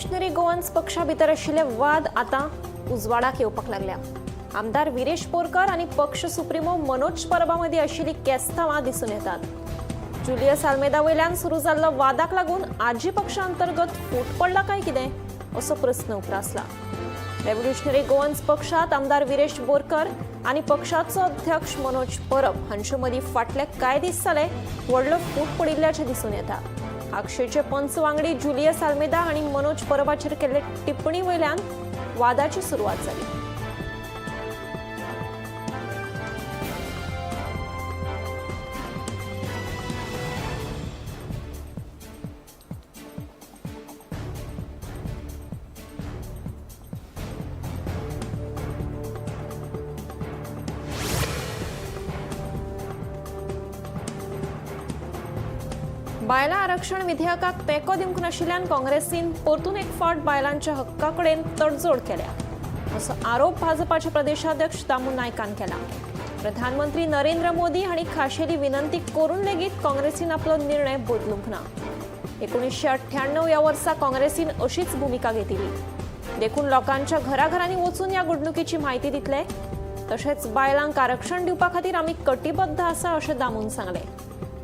Revolutionary Goans पक्षा भितर आशिल्ले वाद आतां उजवाडाक येवपाक लागल्या. आमदार विरेश बोरकर आनी पक्ष सुप्रिमो मनोज परबा मदीं आशिल्ली केस्तांवां दिसून येतात. जुलियस आल्मेदा वयल्यान सुरू जाल्लो वादाक लागून आजी पक्षा अंतर्गत फूट पडला काय कितें असो प्रस्न उप्रासला. रेव्होल्युशनरी गोवन्स पक्षात आमदार विरेश बोरकर आनी पक्षाचो अध्यक्ष मनोज परब हांचे मदीं फाटले कांय दीस जाले व्हडलो फूट पडिल्ल्याचें दिसून येता. आगशेचे पंच वांगडी जुलियस आल्मेदा आनी मनोज परबाचेर केल्ले टिप्पणी वयल्यान वादाची सुरवात जाली. बायलां आरक्षण विधेयकाक तेंको दिवंक नाशिल्ल्यान काँग्रेसीन परतून एक फावट बायलांच्या हक्का कडेन तडजोड केल्या असो आरोप भाजपाचे प्रदेशाध्यक्ष दामू नायकान केला. प्रधानमंत्री नरेंद्र मोदी हांणी खाशेली विनंती करून लेगीत काँग्रेसीन आपलो निर्णय बदलूंक ना. 1998 ह्या वर्सा काँग्रेसीन अशीच भुमिका घेतिल्ली. देखून लोकांच्या घराघरांनी वचून ह्या घडणुकीची म्हायती दितले. तशेंच बायलांक आरक्षण दिवपा खातीर आमी कटिबद्ध आसा अशें दामून सांगलें.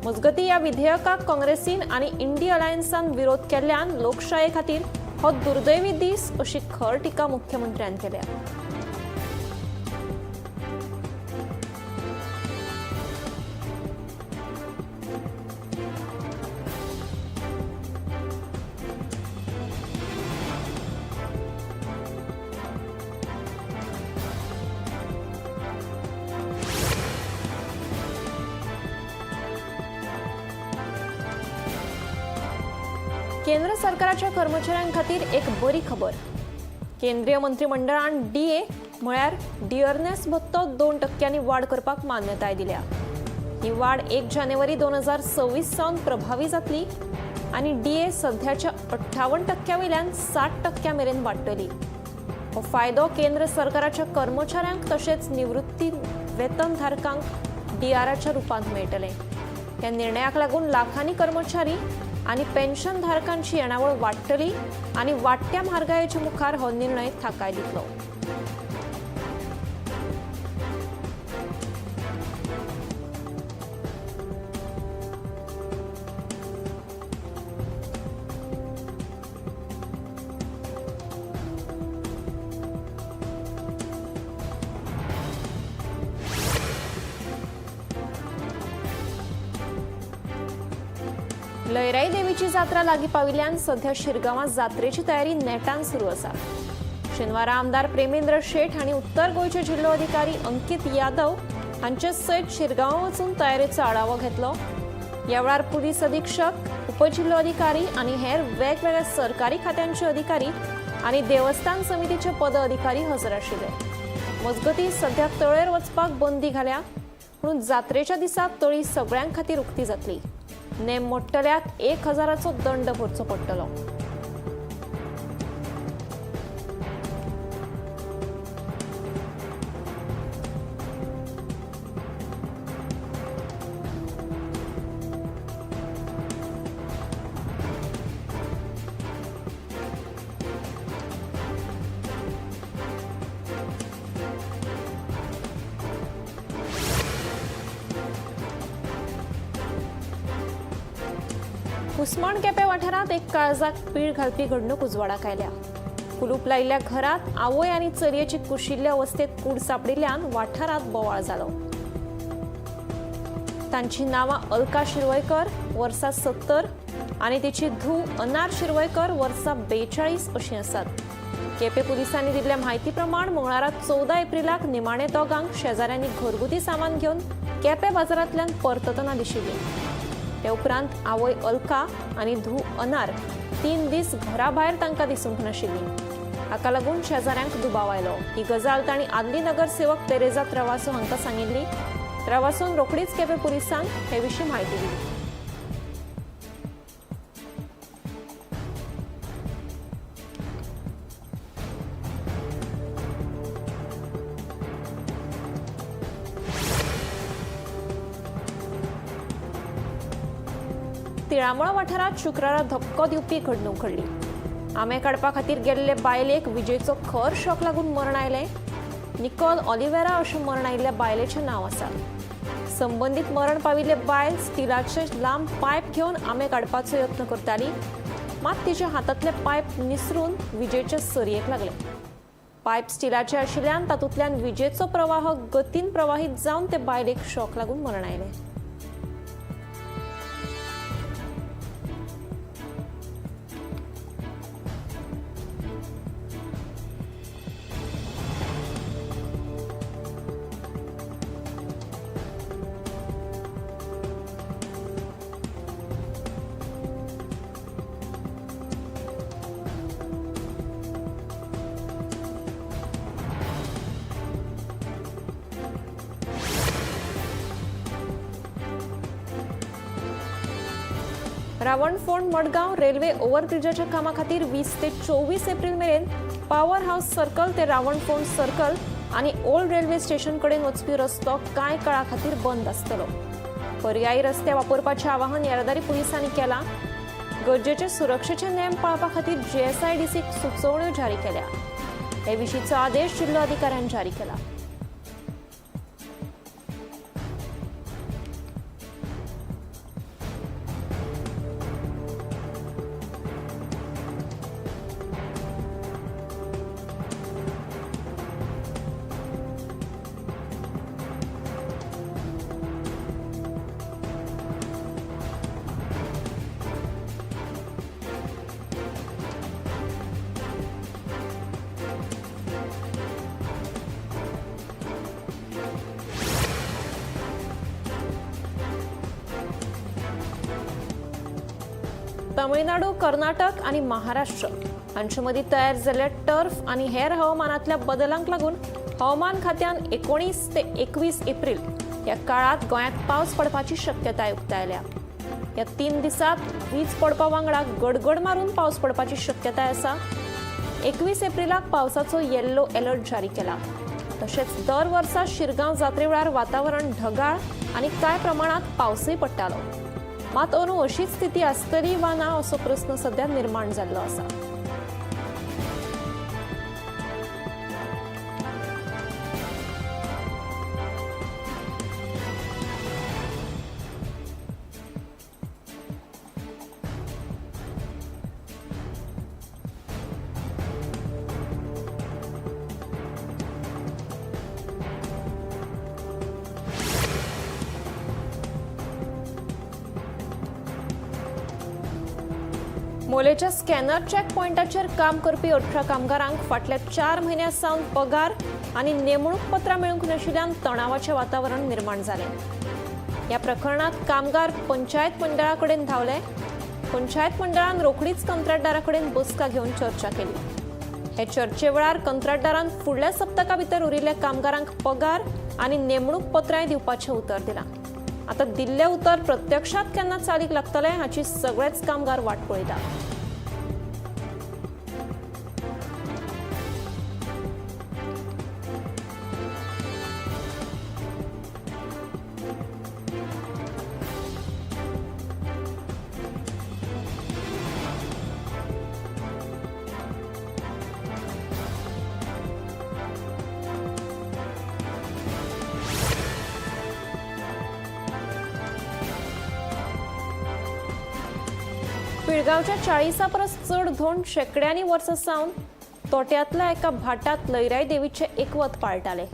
मजगतीं ह्या विधेयकाक काँग्रेसीन आनी इंडी अलायन्सान विरोध केल्ल्यान लोकशाये खातीर हो दुर्दैवी दीस अशी खर टिका मुख्यमंत्र्यान केल्या. केंद्र सरकाराच्या कर्मचाऱ्यां खातीर एक बरी खबर. केंद्रीय मंत्रिमंडळान डीए म्हळ्यार डिअरनेस भत्तो 2% वाड करपाक मान्यताय दिल्या. ही वाड 1 जानेवारी 2026 सावन प्रभावी जातली आनी डीए सध्याच्या 58% वयल्यान 60% मेरेन वाडटली. हो फायदो केंद्र सरकाराच्या कर्मचाऱ्यांक तशेंच निवृत्ती वेतनधारकांक डीआराच्या रुपांत मेळटलें. ह्या निर्णयाक लागून लाखांनी कर्मचारी आनी पेन्शनधारकांची येणावळ वाडटली आनी वाडट्या म्हारगायेच्या मुखार हो निर्णय थाकाय दितलो. लयराई देवीची जात्रा लागीं पाविल्ल्यान सध्या शिरगांवां जात्रेची तयारी नेटान सुरू आसा. शेनवारा आमदार प्रेमेंद्र शेट हांणी उत्तर गोंयचे जिल्लोधिकारी अंकित यादव हांचे सयत शिरगांवां वचून तयारेचो आढावो घेतलो. ह्या वेळार पुलीस अधीक्षक, उपजिल्लोधिकारी आनी हेर वेगवेगळ्या सरकारी खात्यांचे अधिकारी आनी देवस्थान समितीचे पदाधिकारी हजर आशिल्ले. मजगतीं सध्या तळेर वचपाक बंदी घाल्या, पूण जात्रेच्या दिसा तळी सगळ्यां खातीर उक्ती जातली. नेम मोडटल्याक 1000चो दंड भरचो पडटलो. कुसमण केपें वाठारांत एक काळजाक पीळ घालपी घडणूक उजवाडाक आयल्या. कुलूप लायिल्ल्या घरांत आवय आनी चलयेची कुशिल्ले अवस्थेत कूड सांपडिल्ल्यान वाठारांत बोवाळ जालो. तांची नांवां अलका शिरवयकर वर्सां 70 आनी तिची धूव अनार शिरवयकर वर्सां 42 अशीं आसात. केपें पुलिसांनी दिल्ल्या म्हायती प्रमाण मंगळारा 14 एप्रिलाक निमाणे दोगांक शेजाऱ्यांनी घरगुती सामान घेवन केपें बाजारांतल्यान परततना दिशिल्ली. ते उपरांत आवय अलका आनी धूव अनार 3 दीस घरा भायर तांकां दिसूंक नाशिल्ली. हाका लागून शेजाऱ्यांक दुबाव आयलो. ही गजाल तांणी आदली नगरसेवक तेरेजा त्रवासो हांकां सांगिल्ली. त्रवासोन रोखडीच केपें पुलिसांक हे विशीं म्हायती दिली. तिळामळा वाठारांत शुक्रारा धपको दिवपी घडणूक घडली. आंबे काडपा खातीर गेल्ले बायलेक विजेचो खर शॉक लागून मरण आयलें. निकॉल ऑलिव्हेरा अशें मरण आयिल्ल्या बायलेचें नांव आसा. संबंदीत मरण पाविल्ले बायल स्टिलाचे लांब पायप घेवन आंबे काडपाचो यत्न करताली, मात तिच्या हातांतले पायप निसरून विजेचे सरयेक लागले. पायप स्टिलाचे आशिल्ल्यान तातूंतल्यान विजेचो प्रवाह गतीन प्रवाहीत जावन ते बायलेक शॉक लागून मरण आयलें. रावणफोंड मडगांव रेल्वे ओव्हरब्रिजाच्या कामा खातीर 20 ते 24 एप्रिल मेरेन पॉवर हाऊस सर्कल ते रावणफोंड सर्कल आनी ओल्ड रेल्वे स्टेशन कडेन वचपी रस्तो कांय काळा खातीर बंद आसतलो. पर्यायी रस्ते वापरपाचें आवाहन येरादारी पुलिसांनी केलां. गरजेचे सुरक्षेचे नेम पाळपा खातीर जीएसआयडीसीक सुचोवण्यो जारी केल्या. हे विशींचो आदेश जिल्लो अधिकाऱ्यान जारी केला. तमिळनाडू, कर्नाटक आनी महाराष्ट्र हांचे मदीं तयार जाल्ल्या टर्फ आनी हेर हवामानांतल्या बदलांक लागून हवामान खात्यान 19 ते 21 एप्रिल ह्या काळांत गोंयांत पावस पडपाची शक्यताय उक्तायल्या. ह्या 3 दिसांत वीज पडपा वांगडा गडगड मारून पावस पडपाची शक्यताय आसा. 21 एप्रिलाक पावसाचो येल्लो अलर्ट जारी केला. तशेंच दर वर्सा शिरगांव जात्रे वेळार वातावरण ढगाळ आनी कांय प्रमाणांत पावसूय पडटालो. मात अंदू अशीच स्थिती आसतली वा ना असो प्रस्न सध्या निर्माण जाल्लो आसा. मोलेच्या स्कॅनर चॅक पॉयंटाचेर काम करपी 18 कामगारांक फाटल्या 4 म्हयन्यां सावन पगार आनी नेमणूक पत्रां मेळूंक नाशिल्ल्यान तणावाचें वातावरण निर्माण जालें. ह्या प्रकरणांत कामगार पंचायत मंडळा कडेन धांवले. पंचायत मंडळान रोखडीच कंत्राटदारा कडेन बसका घेवन चर्चा केली. हे चर्चे वेळार कंत्राटदारान फुडल्या सप्तका भितर उरिल्ल्या कामगारांक पगार आनी नेमणूक पत्रांय दिवपाचें उतर दिलां. आतां दिल्लें उतर प्रत्यक्षात केन्ना चालीक लागतलें हाची सगळेच कामगार वाट पळयतात. पिळगांवच्या 40 परस चड धोंड शेंकड्यांनी वर्सां सावन तोट्यांतल्या एका भाटांत लयराई देवीचें एकवत पाळटाले.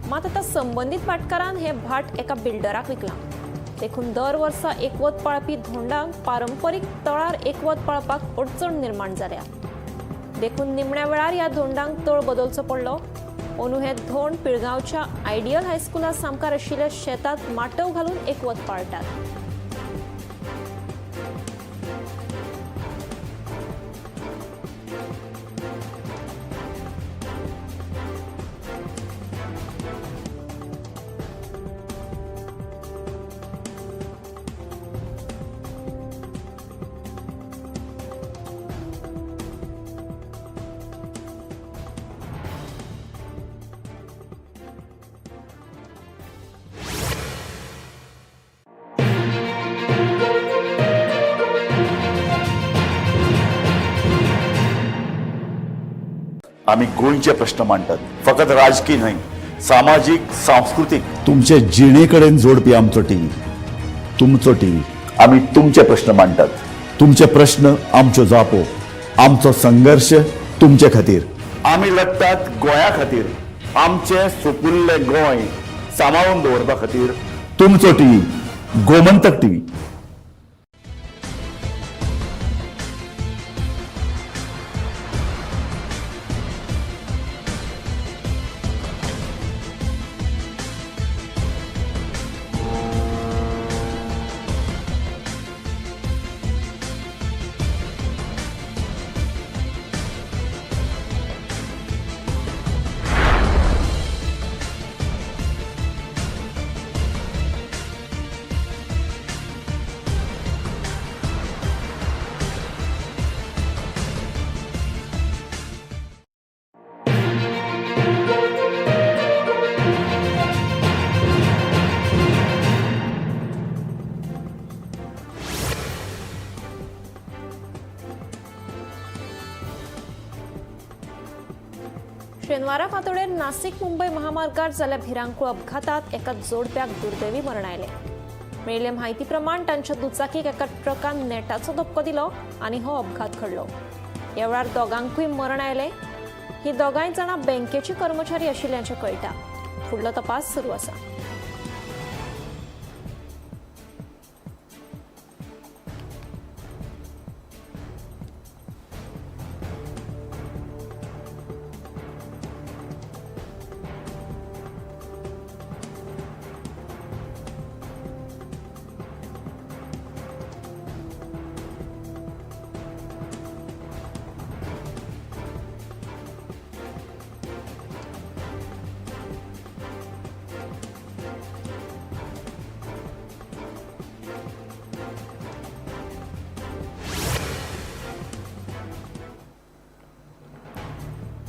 मात आतां संबंदीत भाटकारान हें भाट एका बिल्डराक विकलां. देखून दर वर्सा एकवत पाळपी धोंडांक पारंपरीक तळार एकवत पाळपाक अडचण निर्माण जाल्या. देखून निमण्या वेळार ह्या धोंडांक तळ बदलचो पडलो. अंदू हें धोंड पिळगांवच्या आयडियल हायस्कुला सामकार आशिल्ल्या शेतांत माटव घालून एकवत पाळटात. आमी गोंयचे प्रश्न मांडटात, फकत राजकी न्हय, सामाजीक, सांस्कृतीक, तुमचे जिणे कडेन जोडपी आमचो टीव्ही, तुमचो टीव्ही। आमी तुमचे प्रश्न मांडटात, तुमचे प्रश्न आमच्यो जापो, आमचो संघर्श तुमचे खातीर। आमी लढटात गोंया खातीर, आमचें सुपुल्लें गोंय सांबाळून दवरपा खातीर। तुमचो टीव्ही, गोमंतक टीव्ही। शेनवारा फांतोडेर नासिक मुंबय महामार्गार जाल्ल्या भिरांकूळ अपघातात एका जोडप्याक दुर्दैवी मरण आयलें। मेळिल्ले म्हायती प्रमाण तांच्या दुचाकीक एका ट्रकान नेटाचो धपको दिलो आनी हो अपघात घडलो। ह्या वेळार दोगांकूय मरण आयलें। ही दोगांय जाणां बँकेची कर्मचारी आशिल्ल्याचें कळटा। फुडलो तपास सुरू आसा।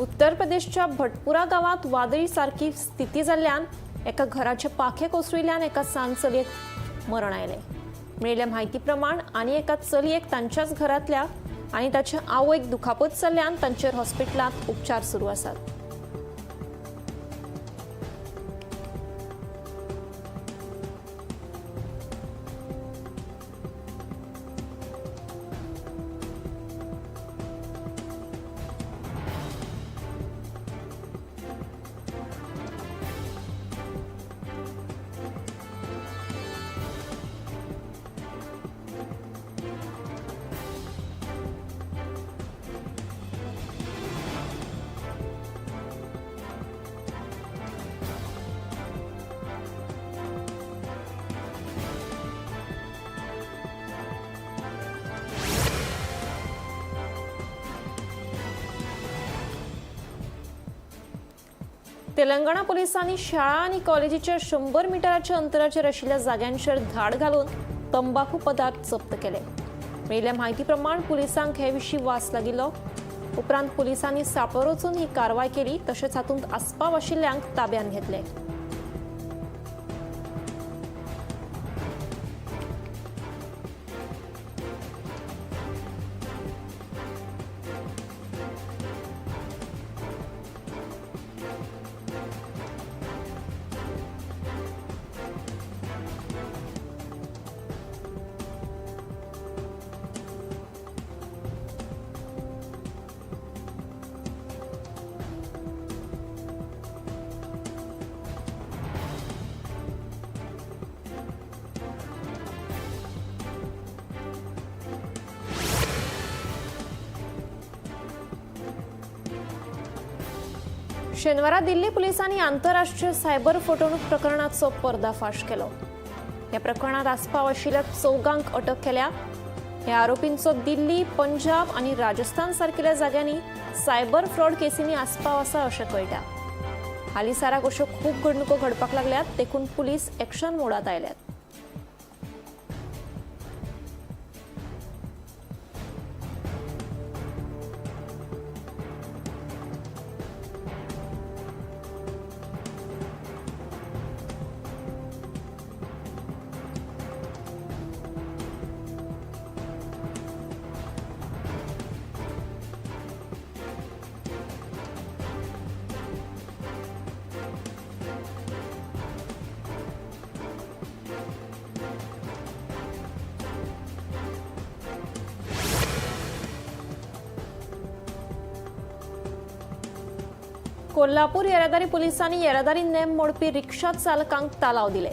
उत्तर प्रदेशच्या भटपुरा गांवांत वादळी सारकी स्थिती जाल्ल्यान एका घराचें पाखें कोसळिल्ल्यान एका सान चलयेक मरण आयलें। मेळिल्ल्या म्हायती प्रमाण आनी एका चलयेक तांच्याच घरांतल्या आनी ताचे आवयक दुखापत जाल्ल्यान तांचेर हॉस्पिटलांत उपचार सुरू आसात। तेलंगणा पोलिसांनी शाळा आनी कॉलेजीच्या 100 मिटराच्या अंतराचेर आशिल्ल्या जाग्यांचेर धाड घालून तंबाखू पदार्थ जप्त केले। मेळिल्ल्या म्हायती प्रमाण पुलिसांक हे विशीं वास लागिल्लो। उपरांत पुलिसांनी सापळो रचून ही कारवाय केली। तशेंच हातूंत आस्पाव आशिल्ल्यांक ताब्यांत घेतले। शेनवारा दिल्ली पोलिसांनी आंतरराष्ट्रीय सायबर फटवणूक प्रकरणाचो पर्दाफाश केलो। ह्या प्रकरणात आस्पाव आशिल्ल्या 4 अटक केल्या। ह्या आरोपींचो दिल्ली, पंजाब आनी राजस्थान सारकिल्ल्या जाग्यांनी सायबर फ्रॉड केसींनी आस्पाव आसा अशें कळटा। हालींसराक अश्यो खूब घडणुको घडपाक लागल्यात, देखून पुलीस एक्शन मोडांत आयल्यात। कोल्हापूर येरादारी पुलिसांनी येरादारी नेम मोडपी रिक्षा चालकांक तालाव दिले.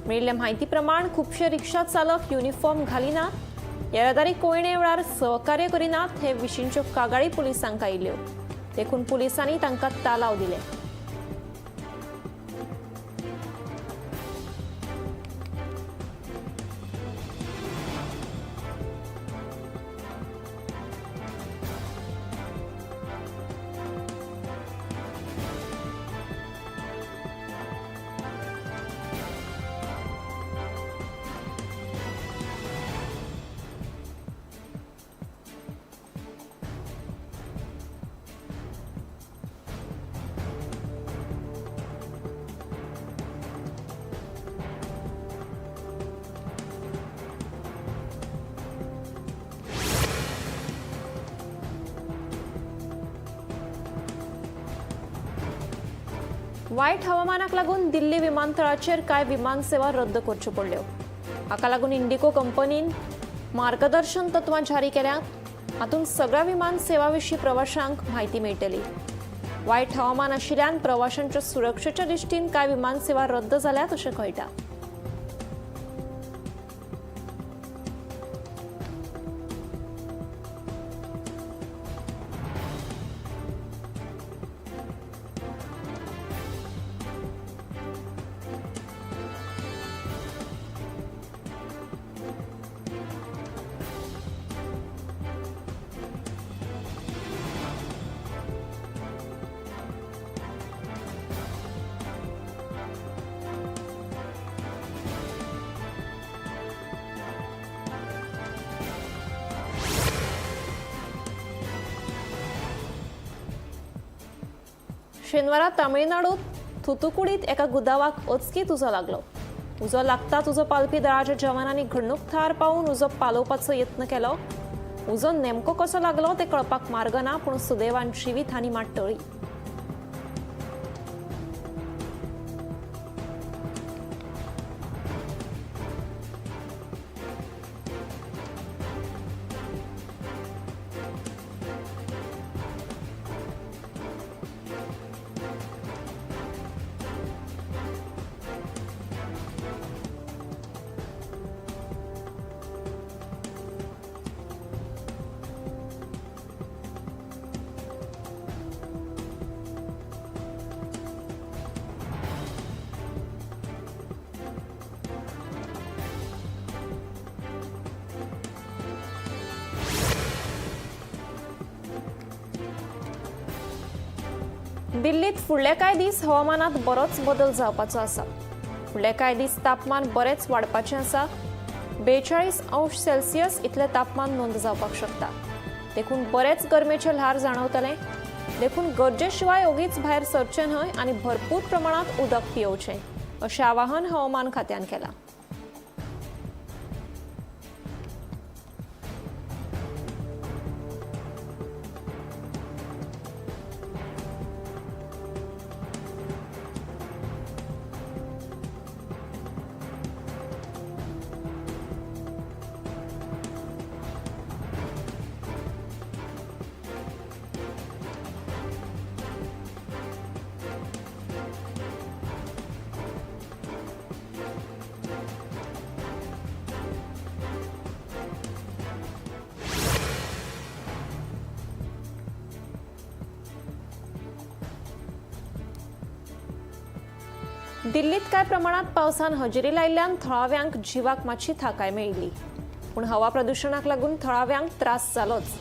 मेळिल्ले म्हायती प्रमाण खुबशे रिक्षा चालक युनिफॉर्म घालिनात, येरादारी कोंयणे वेळार सहकार्य करिनात हे विशींच्यो कागाळी पुलिसांक आयिल्ल्यो. देखून पुलिसांनी तांकां तालाव दिले. वायट हवामानाक लागून दिल्ली विमानतळाचेर कांय विमान सेवा रद्द करच्यो पडल्यो. हाका लागून इंडिगो कंपनीन मार्गदर्शन तत्वां जारी केल्यांत. हातूंत सगळ्या विमान सेवा विशीं प्रवाशांक म्हायती मेळटली. वायट हवामान आशिल्ल्यान प्रवाशांच्या सुरक्षेच्या दृश्टीन कांय विमान सेवा रद्द जाल्यात अशें कळटा. शेनवारा तामिळनाडूत थुतुकुडीत एका गुदावाक अचकीत उजो लागलो. उजो लागताच उजो पालपी दळाच्या जवानांनी घडणूक थार पावून उजो पालोवपाचो यत्न केलो. उजो नेमको कसो लागलो ते कळपाक मार्ग ना, पूण सुदैवान जिवीत हानी मात टळ्ळी. दिल्लीत फुडले कांय दीस हवामानात बरोच बदल जावपाचो आसा. फुडले कांय दीस तापमान बरेंच वाडपाचें आसा. 42 अंश सेल्सियस इतलें तापमान नोंद जावपाक शकता. देखून बरेंच गरमेचें ल्हार जाणवतलें. देखून गरजे शिवाय ओगीच भायर सरचें न्हय आनी भरपूर प्रमाणांत उदक पियोवचें अशें आवाहन हवामान खात्यान केलां. दिल्लीत कांय प्रमाणात पावसान हजेरी लायिल्ल्यान थळाव्यांक जिवाक मातशी थाकाय मेळिल्ली, पूण हवा प्रदुशणाक लागून थळाव्यांक त्रास जालोच.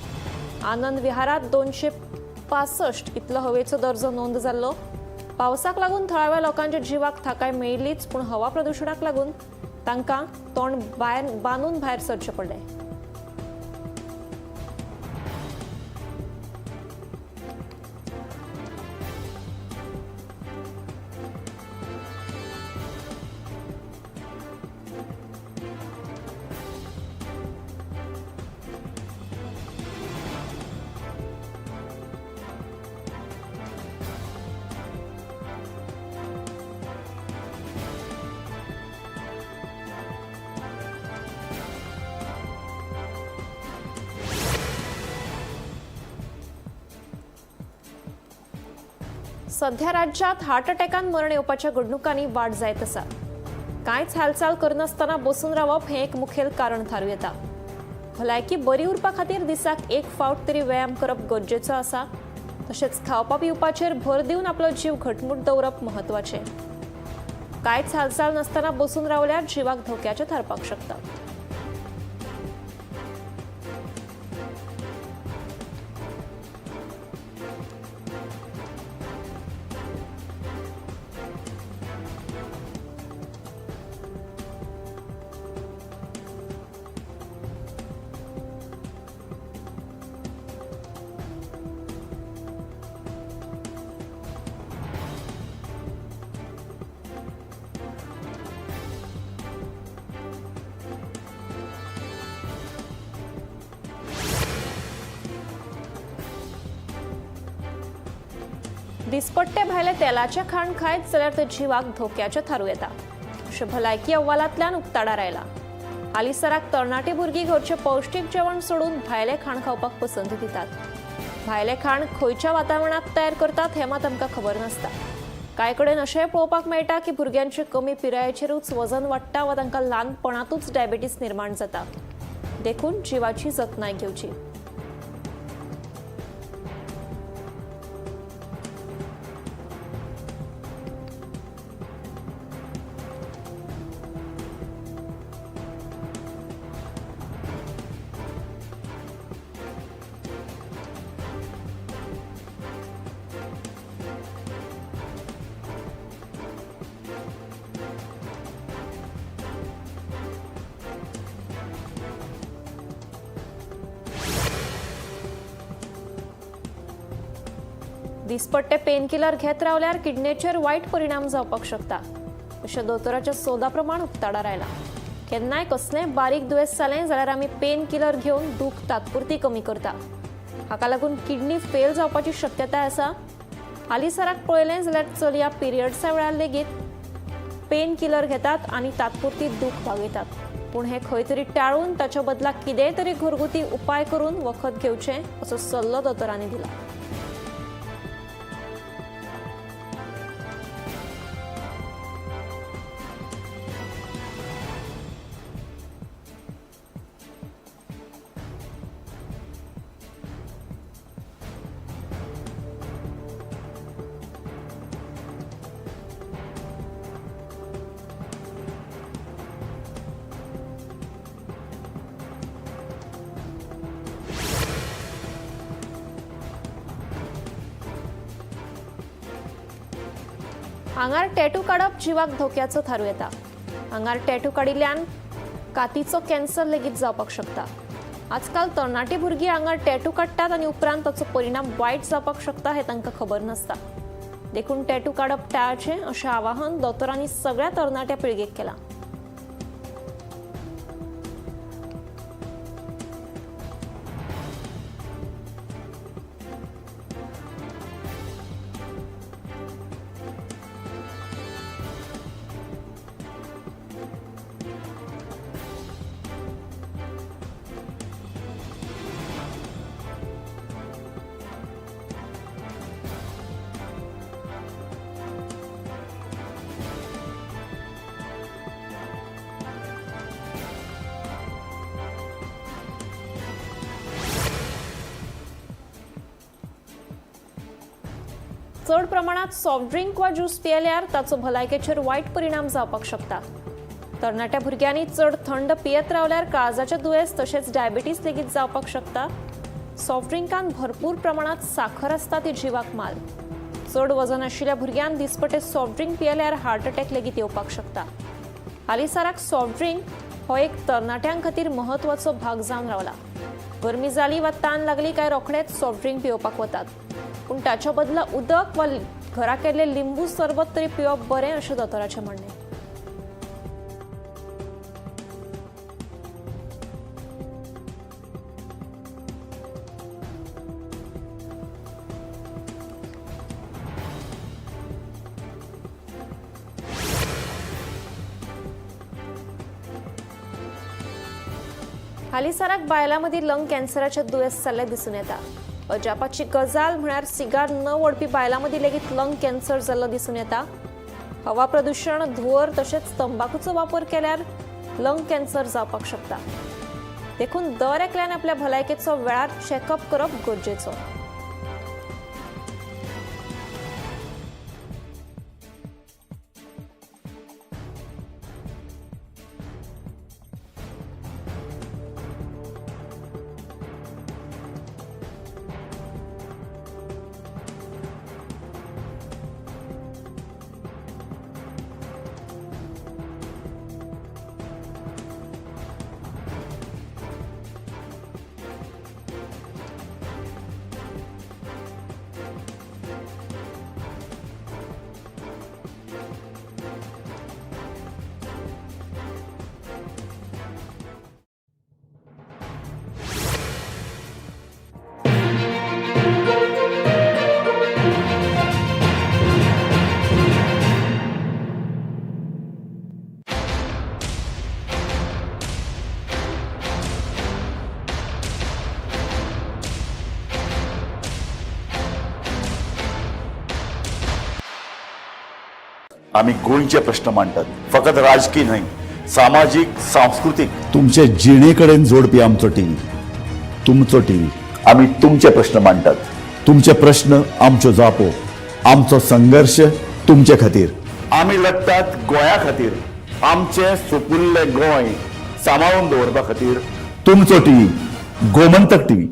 आनंद विहारात 265 इतलो हवेचो दर्जो नोंद जाल्लो. पावसाक लागून थळाव्या लोकांच्या जिवाक थाकाय मेळिल्लीच, पूण हवा प्रदुशणाक लागून तांकां तोंड बांदून भायर सरचें पडलें. सध्या राज्यात हार्ट अटॅकान मरण येवपाच्या घडणुकांनी वाड जायत आसा. कांयच हालचाल करनासतना बसून रावप हें एक मुखेल कारण थारूं येता. भलायकी बरी उरपा खातीर दिसाक एक फावट तरी व्यायाम करप गरजेचो आसा. तशेंच खावपा पिवपाचेर भर दिवन आपलो जीव घटमूट दवरप म्हत्वाचें. कांयच हालचाल नासतना बसून रावल्यार जिवाक धोक्याचें थारपाक शकता. दिसपट्टे भायले तेलाचें खाण खायत जाल्यार तें जिवाक धोक्याचें थारूं येता अशें भलायकी अहवालांतल्यान उक्ताडार आयलां. हालींसराक तरणाटी भुरगीं घरचें पौश्टीक जेवण सोडून भायलें खाण खावपाक पसंती दितात. भायलें खाण खंयच्या वातावरणांत तयार करतात हें मात आमकां खबर नासता. कांय कडेन अशेंय पळोवपाक मेळटा की भुरग्यांचें कमी पिरायेचेरूच वजन वाडटा वा तांकां ल्हानपणांतूच डायबेटीस निर्माण जाता. देखून जिवाची जतनाय घेवची. दिसपट्टे पेनकिलर घेत रावल्यार किडनेचेर वायट परिणाम जावपाक शकता अशें दोतोराच्या सोदा प्रमाण उक्ताडार आयलां. केन्नाय कसलेंय बारीक दुयेंस जालें जाल्यार आमी पेनकिलर घेवन दूख तात्पुरती कमी करता. हाका लागून किडनी फेल जावपाची शक्यताय आसा. हालींसराक पळयलें जाल्यार चलया पिरियड्सा वेळार लेगीत पेनकिलर घेतात आनी तात्पुरती दूख भागयतात. पूण हें खंय तरी टाळून ताच्या बदला कितेंय तरी घरगुती उपाय करून वखद घेवचें असो सल्लो दोतोरांनी दिला. आंगार टॅटू काडप जिवाक धोक्याचो थारूं येता. आंगार टॅटू काडिल्ल्यान कातीचो कॅन्सर लेगीत जावपाक शकता. आजकाल तरणाटी भुरगीं आंगार टॅटू काडटात आनी उपरांत ताचो परिणाम वायट जावपाक शकता हें तांकां खबर नासता. देखून टॅटू काडप टाळचें अशें आवाहन दोतोरांनी सगळ्या तरणाट्या पिळगेक केलां. चड प्रमाणात सॉफ्ट ड्रिंक वा ज्यूस पियेल्यार ताचो भलायकेचेर वायट परिणाम जावपाक शकता. तरणाट्या भुरग्यांनी चड थंड पियेत रावल्यार काळजाचें दुयेंस तशेंच डायबिटीस लेगीत जावपाक शकता. सॉफ्ट ड्रिंकान भरपूर प्रमाणात साखर आसता ती जिवाक माल. चड वजन आशिल्ल्या भुरग्यान दिसपटे सॉफ्ट ड्रिंक पियेल्यार हार्ट अटॅक लेगीत येवपाक शकता. हालींसराक सॉफ्ट ड्रिंक हो एक तरणाट्यां खातीर म्हत्वाचो भाग जावन रावला. गरमी जाली वा तान लागली काय रोखडेच सॉफ्ट ड्रिंक पिवपाक वतात. पूण ताच्या बदला उदक वा घरा केल्लें लिंबू सरबत तरी पिवप बरें अशें दोतोराचें म्हणणें. हालींसराक बायलां मदीं लंग कॅन्सराचें दुयेंस जाल्लें दिसून येता. अजापाची गजाल म्हळ्यार सिगार न ओडपी बायलां मदीं लेगीत लंग कॅन्सर जाल्लो दिसून येता. हवा प्रदुशण, धुंवर तशेंच तंबाखूचो वापर केल्यार लंग कॅन्सर जावपाक शकता. देखून दर एकल्यान आपल्या भलायकेचो वेळार चॅकअप करप गरजेचो. आमी गोंयचे प्रश्न मांडटात, फकत राजकी न्हय, सामाजीक, सांस्कृतीक, तुमचे जिणे कडेन जोडपी आमचो टीव्ही, तुमचो टीव्ही. आमी तुमचे प्रश्न मांडटात, तुमचे प्रश्न आमच्यो जापो, आमचो संघर्श तुमचे खातीर. आमी लडटात गोंया खातीर, आमचें सुपुल्लें गोंय सांबाळून दवरपा खातीर. तुमचो टीव्ही, गोमंतक टीव्ही.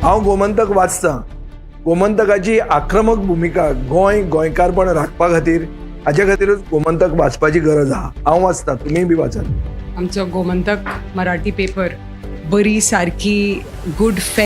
हांव गोमंतक वाचतां. गोमंतकाची आक्रमक भुमिका गोंय गोंयकारपण राखपा खातीर, हाजे खातीरूच गोमंतक वाचपाची गरज आहा. हांव वाचतां, तुमीय बी वाचात. आमचो गोमंतक मराठी पेपर बरी सारकी गुड.